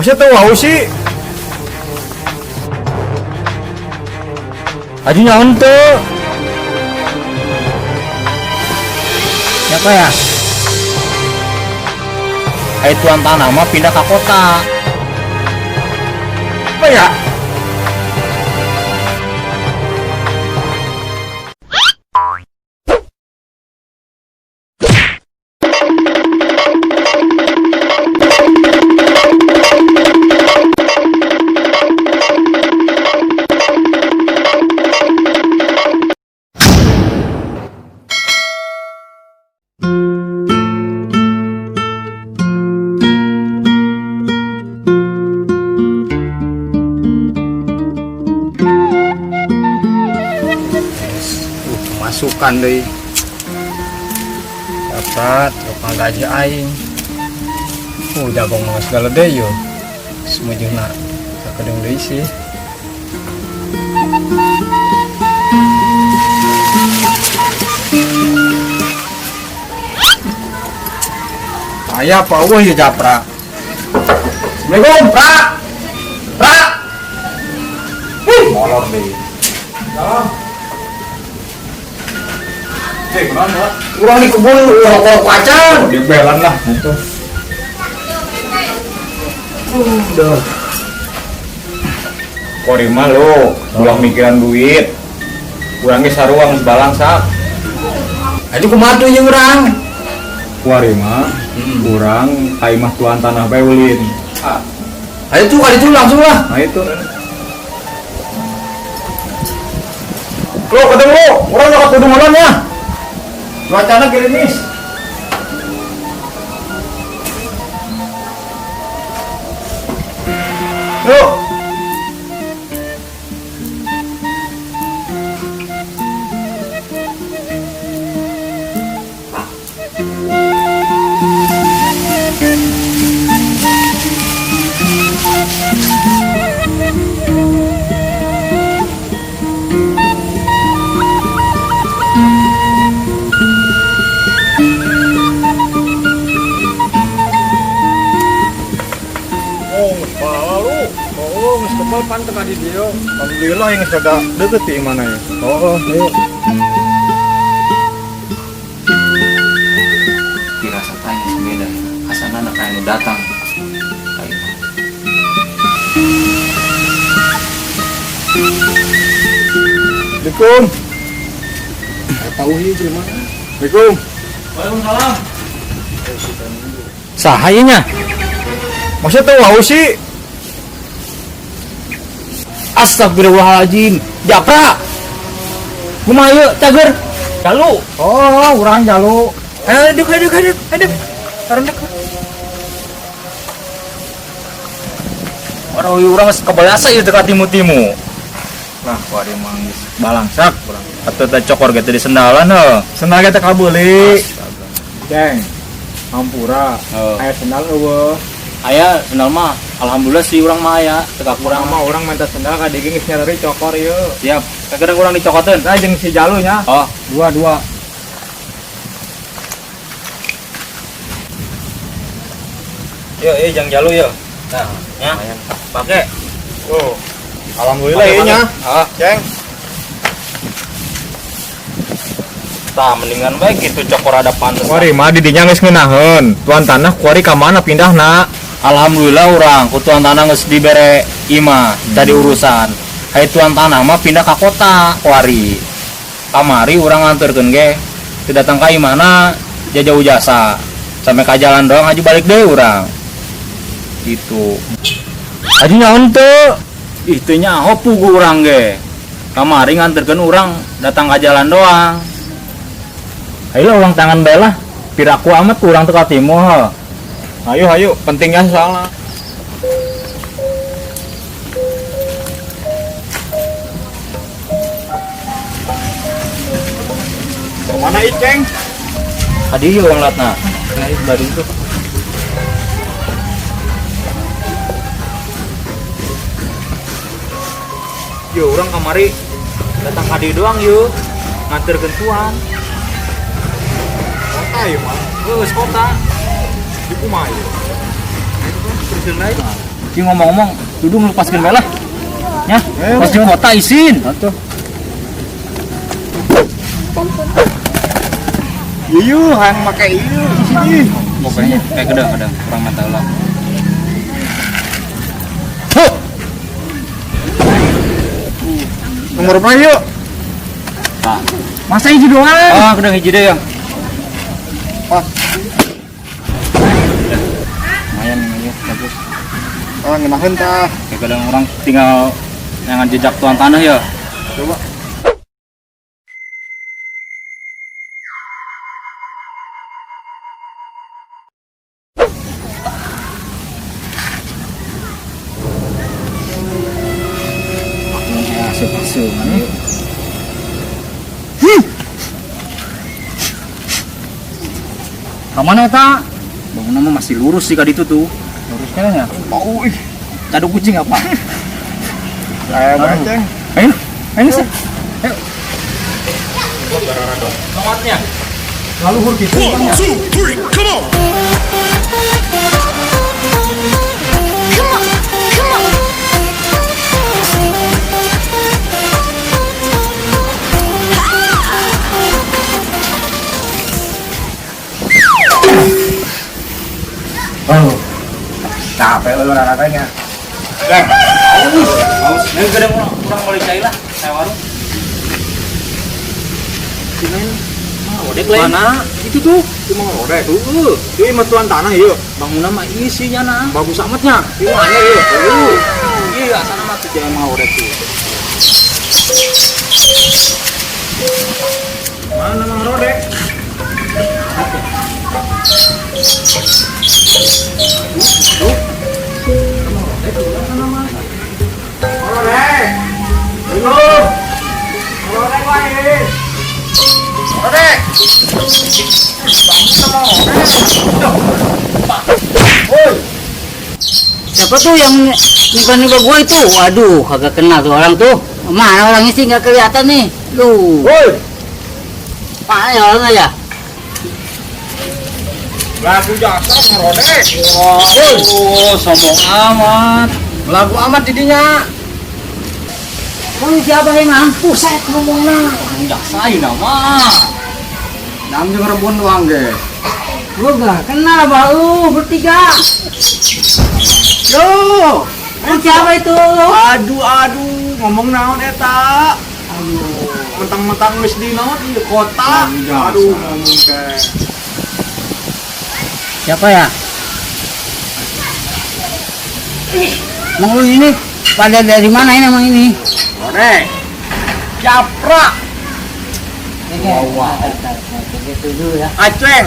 Masa teu wawuh sih? Aji nyaon teu? Siapa ya? Ai tuan tanah mah pindah ke kota. Apa ya? Masukan deui. Dapat tukang gaji aing. Jagung mah segala deui yo. Semujuna sakedeung deui sih. Aya apa eueuh ieu japra. Assalamualaikum, Pra. Pra. Ih, molor deui. Salam. Eh, kunaon, Pak? Urang di kebun rokok pacan. Di belan lah itu. Udah. Kuari mah lo, ulah mikiran duit. Urang ge sarua geus balangsak. Aji kumaha tuh ieu urang? Kuari mah urang ka imah tuan tanah bae ulin. Ayo tuh kali itu langsung lah. Nah itu. Lo ketemu lo, urang nyokot kudu malam ya. Cuacana gerimis. Yuk. Oh, pala lu. Oh, geus kebal pan teu ka di dieu. Alhamdulillah yang geus rada deukeut ti imahna ya. Oh, ayo. Dirasa tanya beda ya. Asana anak anu datang. Ayo. Assalamualaikum. Tahu ieu jelema. Assalamualaikum. Waalaikumsalam. Saha ieu nya? Masa teu wawuh sih? Astagfirullahaladzim. Japra. Kumaha ieu cager? Jalu. Oh, urang jalu. Aduh, aduh, aduh, aduh. Tarendek. Orang urang geus kebalasa ieu teu katimu-timu. Lah, kuari mah geus balangsak urang. Atuh teh cokor ge teh di sendalan heuh. Sendal ge teh kabeuli. Ceng. Hampura. Oh. Aya sendal eueuh. Aya sendal mah, alhamdulillah sih urang mah aya, teu Urang kakurang. mah urang minta sendal ka dieu geus nyareri cokor ieu. Siap. Kadang urang dicokoteun. Nah, jeung si Jalu nya. Oh, Dua dua. Yo, yo jang Jalu yo. Nah, ya. Pake. Oh. Alhamdulillah ieu nya. Ah, Ceng. tah mendingan baik gitu cokor ada pantes. Kuari mah di dinya geus ngeunaheun. Tuan tanah kuari ka mana pindahna? Alhamdulillah urang ku tuan tanah geus dibere imah tadi urusan. Hai tuan tanah mah pindah ka kota kuari. Kamari urang nganterkeun ge. Teu datang ka imahna jauh jasa. Sampai ka jalan doang aja balik deh urang. Gitu. Aja nyaon teu? Ih teu nyaho pugu urang ge. Kamari nganterkeun urang datang ka jalan doang. Ayolah ulang tangan bae lah. Piraku amat kurang teu katimu heuh. Ayo ayo, pentingnya soalnya. Kemana Iceng? Tadi urang latna. Nah, baru itu. Yo, urang kamari datang ka dieu doang yo. Nganterkeun tuan. Kota ya mah. Geus kota. Di kumaha ieu? Terusin lain. Ini ngomong-ngomong, duduk lepaskeun bae lah. Ya, pas di kota isin. Atuh. Ieu hayang make ieu sini. Pokoknya kayak kedang-kedang kurang mantap lah. Huh. Nomor berapa yuk? Nah. Masa hiji doang? Ah, kedang hiji deh ya. Pas. Lumayan ini bagus. Ah, ngeunaheun tah. Kayak kadang orang tinggal yang jejak tuan tanah ya. Coba. Asup asup. Kamana eta? Bangunan mah masih lurus sih kadi itu tuh. Lurus kan ya? Bau ih. Caduk kucing apa? Saya baceng. Ayo, ayo sih. Ayo. Lewatnya. Laluhur gitu. 1, 2, 3, come on! Come on, come on. Oh. Capek lu olahraganya. Eh, Haus. Ini kadang kurang boleh cai lah. Saya warung. Mana? Mana? Itu tuh. Itu mah rodek. Heeh. Ieu mah tuan tanah ieu. Bangunan mah isinya nah. Bagus amatnya. Ieu mana ieu? Heeh. Iya, sana mah tuh jangan mau tuh. Mana Mang Rodek? Tuh. Rodek. Belum. Rodek wae. Rodek. Woi. Siapa tuh yang nikah-nikah gua itu? Waduh, kagak kenal tuh orang tuh. Mana orangnya sih nggak kelihatan nih. Lu, Woi. mana ya orangnya ya? Lagu jasa Mang Rodek. Waduh, sombong amat. Lagu amat didinya. Lu siapa emang? Buset ngomongnya. Orang jasa ini nama. Nam jeung rebun doang ge. Gua gak kenal sama lu bertiga. Yo. Lu siapa itu? Aduh aduh, ngomong naon eta? Aduh, mentang-mentang geus di naon ieu kota. Aduh, ngomong teh. Siapa ya? Emang lu ini pada dari mana ini emang ini? Rodek. Japra. Wow, wow. Gitu dulu ya. Aceng.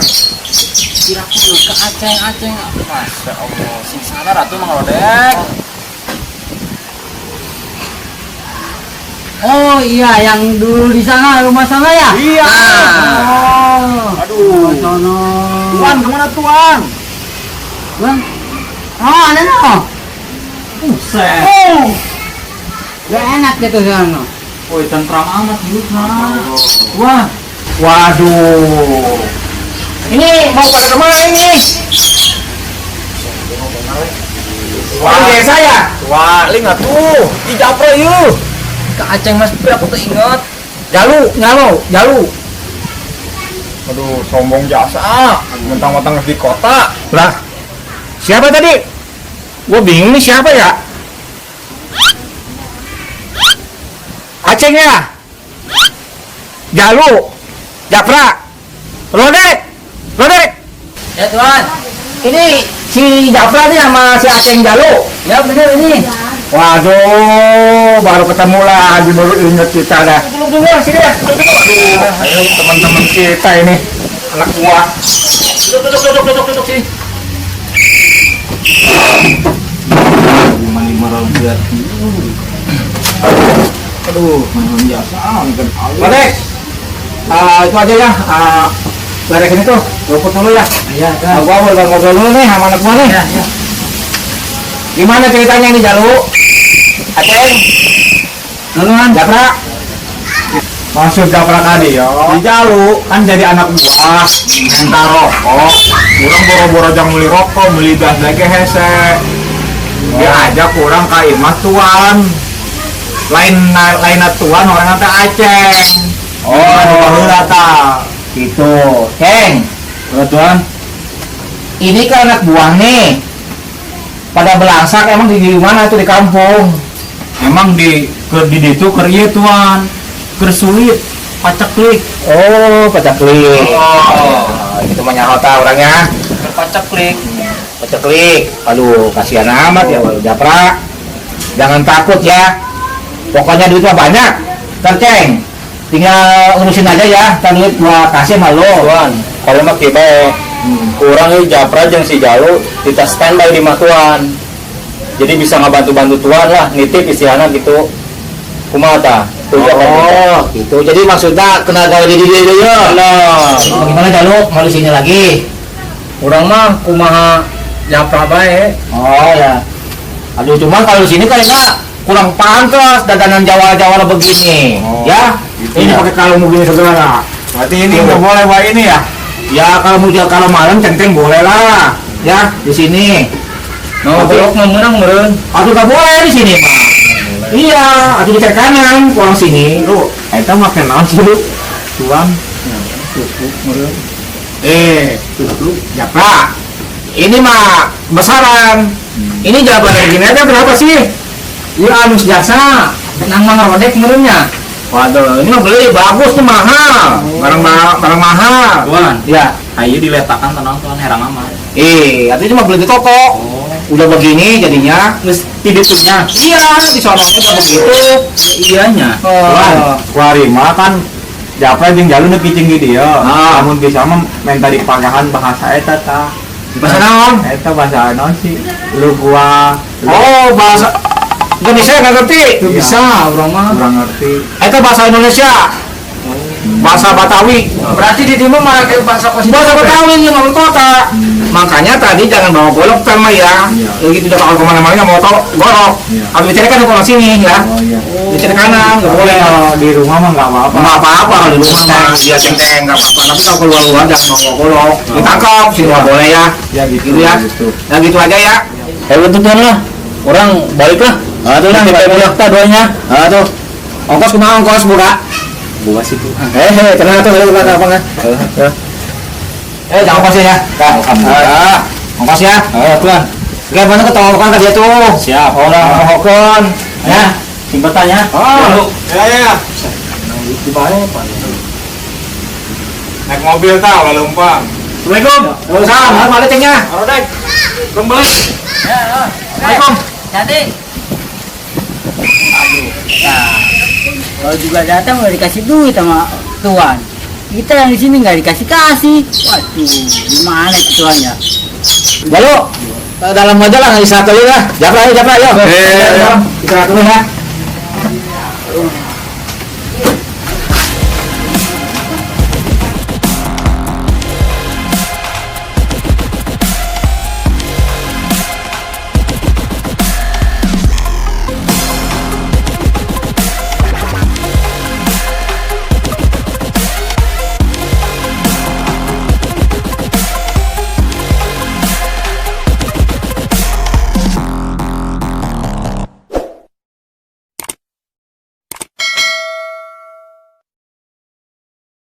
Kira aku ke Aceng, Aceng. Masya Allah, sing sadar atuh Mang Rodek. Oh iya, yang dulu di sana rumah sana ya? Iya. Oh. Aduh. Sono. Tuan kemana tuan? Bang. Oh, ada no. Buset. Oh. Gak enak gitu sana. Woi, tentram amat hidupnya. Wah, Waduh. Ini mau pada kemana ini? Wah, desa ya? Wah, li nggak tuh. Di Japra yuk. ke Aceng Mas Pri aku tuh inget. Jalu, nyalo, jalu. Aduh, sombong jasa. Mentang-mentang di kota. Lah, siapa tadi? Gua bingung nih siapa ya? Aceng ya? Jalu, Japra, Rodek, Rodek. Ya tuan. Ini si Japra nih sama si Aceng Jalu. Ya bener ini. Waduh, baru ketemu lagi, baru inget kita dah. Tunggu, tunggu, sini dah. Aduh, ayo teman-teman kita ini, anak buah. Duduk, duduk, duduk, duduk, duduk sini. 5 5 Aduh, main biasa, kan. Rodek, itu aja ya. Beres ini tuh, rumput dulu ya. Iya, Nah, gua mau ngobrol dulu nih sama anak gua nih. Ya, ya. Gimana ceritanya ini Jalu? Aceng, Nulungan. Japra. Maksud Japra tadi ya. Di Jalu kan jadi anak buah, minta rokok. Urang boro-boro jang beli rokok, beli gas lagi hese. Dia Diajak urang ka imah tuan. Lain lain tuan urang teh Aceng. Oh. Anu baheula tah. Gitu. Ceng, Oh, tuan. Ini kan anak buah nih. Pada belangsak emang di mana tuh di kampung? Emang di ke di ditu keur ieu tuan. Keur sulit, paceklik. Oh, paceklik. Oh. Itu mah nyaho tah orangnya. Keur paceklik. Paceklik. Aduh, kasihan amat ya walau Japra. Jangan takut ya. Pokoknya duit mah banyak. Ntar Ceng, tinggal urusin aja ya. Ntar duit gua kasih sama lo. Tuan, kalau mah kieu bae. Kurang ieu Japra jeung si Jalu kita standby di mah tuan. Jadi bisa ngabantu-bantu tuan lah, nitip istilahnya gitu. Kumaha tah? Tujuh apa? Oh, gitu. Jadi maksudnya kena gawe di diri ya. Nah, Bagaimana Jalu? Mau di sini lagi? urang mah kumaha Japra bae. Oh ya. Aduh, cuma kalau di sini kayaknya kurang pantas dandanan Jawa-Jawa begini. Oh, ya. gitu Ini ya. pakai kalung begini segala. Berarti ini nggak boleh pak ini ya? Ya kalau mau kalau malam cengceng boleh lah. Ya, di sini. No, golok mah meunang meureun. Atau nggak boleh di sini mah. Iya, atau di kanan kurang sini. Lu, eta make naon sih lu? Tuan. Eh, ya Pak. Ini mah besaran. Ini jawaban gini aja berapa sih? Iya, anu jasa. Nang Mang Rodek meureunnya. Waduh, ini mah beli bagus nih mahal. Barang barang mahal. Tuan, Ya. ayo diletakan tenang tuan herang amat. Eh, artinya cuma beli di toko. Udah begini jadinya. Geus ti ditunya. Iya, di sononya udah begitu. Iyanya. Tuan, Oh. kuari mah kan Japra jeung Jalu nu kicing di dieu. Ah. Lamun bisa mah minta dipagahan bahasa eta tah. Bahasa naon? Eta bahasa naon sih? Lu gua. Lu Oh, bahasa nggak bisa, nggak ngerti. Teu Iya. bisa urang mah. kurang ngerti. Itu bahasa Indonesia. Bahasa Batawi. Berarti di dieu mah make bahasa kos. Bahasa Betawi yang ngomong kota. Makanya tadi jangan bawa golok sama ya. Iya. Gitu udah kalau kemana-mana nggak mau tau golok. Iya. Kalau bicara kan kalau sini ya. Oh iya. Bicara kanan nggak boleh. Kalau di rumah mah nggak apa-apa. Nggak apa-apa kalau di rumah mah dia cengteng nggak apa-apa. Tapi kalau keluar-luar jangan bawa golok. Ditangkap sih nggak boleh ya. Ya gitu. Gitu ya. Gitu. Ya gitu aja ya. Eh betul tuan lah. Urang balik lah. Ah, tuh lah, Nitip balik. budak tah duanya. Ah tuh. Ongkos kumaha ongkos buka. Buka situ. Eh, tenang tuh, buka apa enggak? Eh, jangan ongkos ya. Alhamdulillah. Ongkos ya. Oh, tuan. Oke, mana ketemu kan tadi tuh. Siap. Oh, lah, ngokon. Ya. Sing bertanya. Oh. Ya ya. ya. Naik mobil tah ulah leumpang. Assalamualaikum. Waalaikumsalam. Harus balik cengnya. Arodek. Belum beli. Assalamualaikum. Jadi. Aduh, nah, kalau juga datang udah dikasih duit sama tuan. Kita yang di sini nggak dikasih kasih. Waduh, gimana itu tuannya? Lalu dalam aja lah istirahat dulu ya. Japra ayo, Japra ayo. Eh, Istirahat dulu ya.